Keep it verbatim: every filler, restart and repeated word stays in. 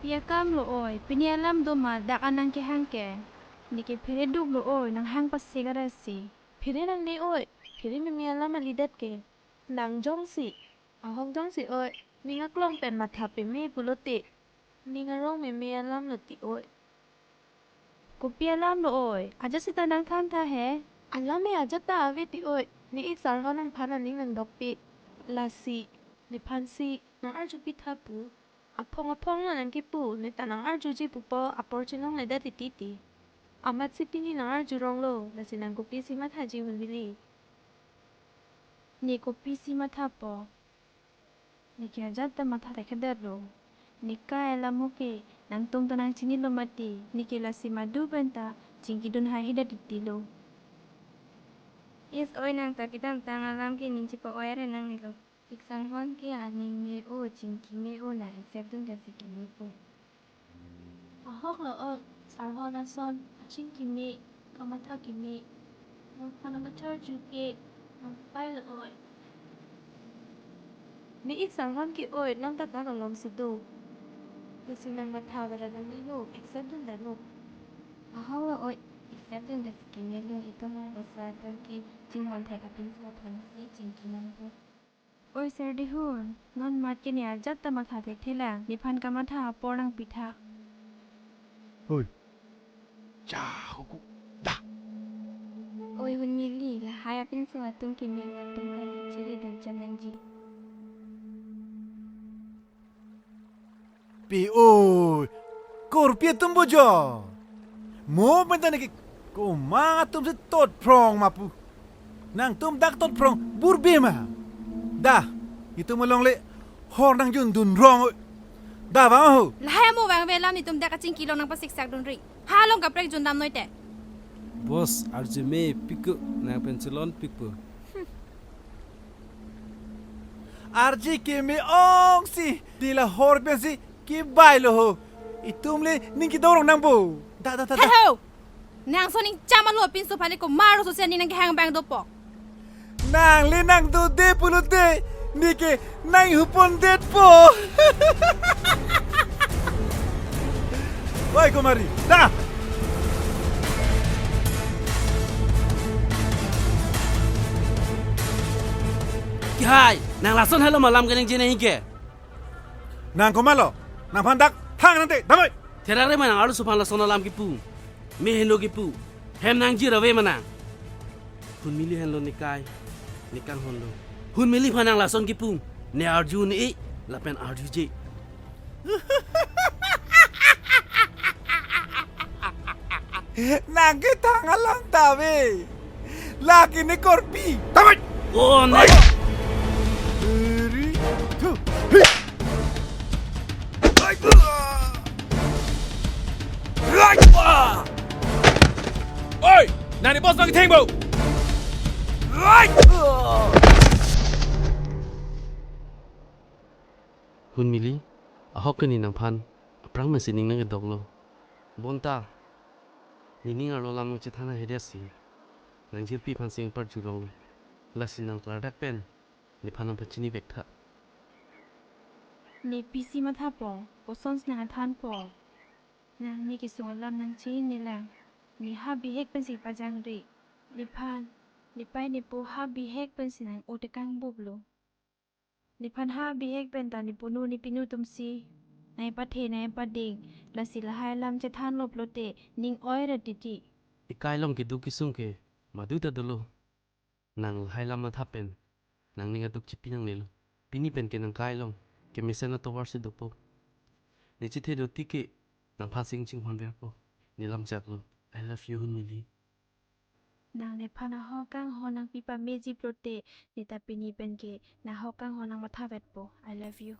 Kopi akam lo oi, pini alam do ma dak an nangkehang ke. Neke phere duk lo oi, nanghang pasik arasi. Phere nangne oi, phere meme alam kalidet ke. Nang jongsi, ahok jongsi oi, ning aklong pen matha peme pulote. Ning arong meme alam lo ti oi. Kopi alam lo oi, ajat seta nangthan tha he. Alam he ajat ta ave ti oi, ne ik sarho nangphan aning nangdokpi. Lasi, nephansi, nang arjupi tha pu. Aphong aphong nang nangkipu, ne ta nang arjuji pupo, apor chinong ledet titi. Amatsi pini nang arjurong lo, lasi nang kopisi mathaji Hunmili. Ne kopisi mathapo. Neke ajat ta matha thekthedet lo. Nekai alam ke, nangtum ta nangchinilo mati, neke lasi madu pen ta, chingkidun haihedet titi lo. Yes oi, nang ta kedamtang alam ke ning chipa-oi re nangnelo. Ik sarhon ke aning me-o, chingki me-o, la accept dun ta si keme po. Ahok lo oi, sarhon ason, achingki me, kamatha keme. Nangphan nangkacharju ke, nangpai lo oi. Ne ik sarhon ke oi, nang ta kalolong si do. Lasi nang matha bera nangnelo, accept dun ta no. Ahok lo oi, accept dun ta si keme lo, itum nang basa atum ke, chinghon thek apinso aphansi, chingki nangpo. Oi Serdihun, non mat ke ne ajat ta matha thekthelang, nephan kamatha apor nangpi tha. Hoi. Cha huku. Da. Oi Hunmili, lahai apinso atum ke ne nangtum kali chiri dan chananji. Pi oi, korpi atum bojo. Mo pen ta neke komang atum si totphrong ma pu. Nangtum dak totphrong burbe ma. Da, itum alongle hor nangjundun rong oi. Da vang ho. Lahai amo vangve alam netum dak kachingki along nangpasiksakdunri. Ha along kaprek jundam noi te. Boss, arje mepik ko, nang pen chelonpik po. Arje keme ongsi, ti la hor pensi kebai lo ho. Itum le ning kedo rong nangpo. Da, da, da, da. Hello! Nang so ning chama lo pinso aphan le komat aso si aning nangkehang abang dopo. Nang le nang dode pulote, neke nang hupondet po. Oi, Kumari, da! Kihai, nang lason helo ma alam keningje nangji ke. Nang komatlo, nangphan dak thang nangte, damai. Therak re ma nang arloso aphan lason alam kipu. Me henlo kipu. Hem nangji ra ave ma nang. Hunmili henlo nekai, ne kanghon lo. Hunmili aphan nang lason kipu. Ne arju ne-e, lapen arjuje. Nang ke thang alam ta ave. Lake ne korpi. Damai. Oh, ne. Three, two, three. Oi! Nani boss nang thengbo! Hunmili, ahok ke ne nangphan aphrang mesi ning nangkedoklo. Bonta, ne ning arlo alam nangchethan haihedet si, nang jirpi aphan si nangparjurong. Lasi nang klardak pen nephan nangpachini vek tha. Ne pisi mathapo, kosonsi nang thanpo. Nang ne kesung alam nangchini lang. Ne ha bihek pensi pajangri. Nephan, nepei nepo ha bihek pensi nang-o tekang bublo. Nephan ha bihek pen ta nepunu nepinu atumsi nangpathe nangpading, lasi lahai alam chethanlo pulote ning oi ra titi. Ekai along keduk kesung ke madu ta dolo. Nang lahai alam matha pen nangning aduk chipi nangnelo. Pini pen ke nang kai along kemesen atovar si dopo. Ne chethe do tike nangphan si chinghon verpo. Ne lam jaklo. I love you, Hunmili. Nang nephan ahok kanghon nangpi pameji pulote, ne ta pini pen ke nang ahok kanghon nangmatha vetpo. I love you.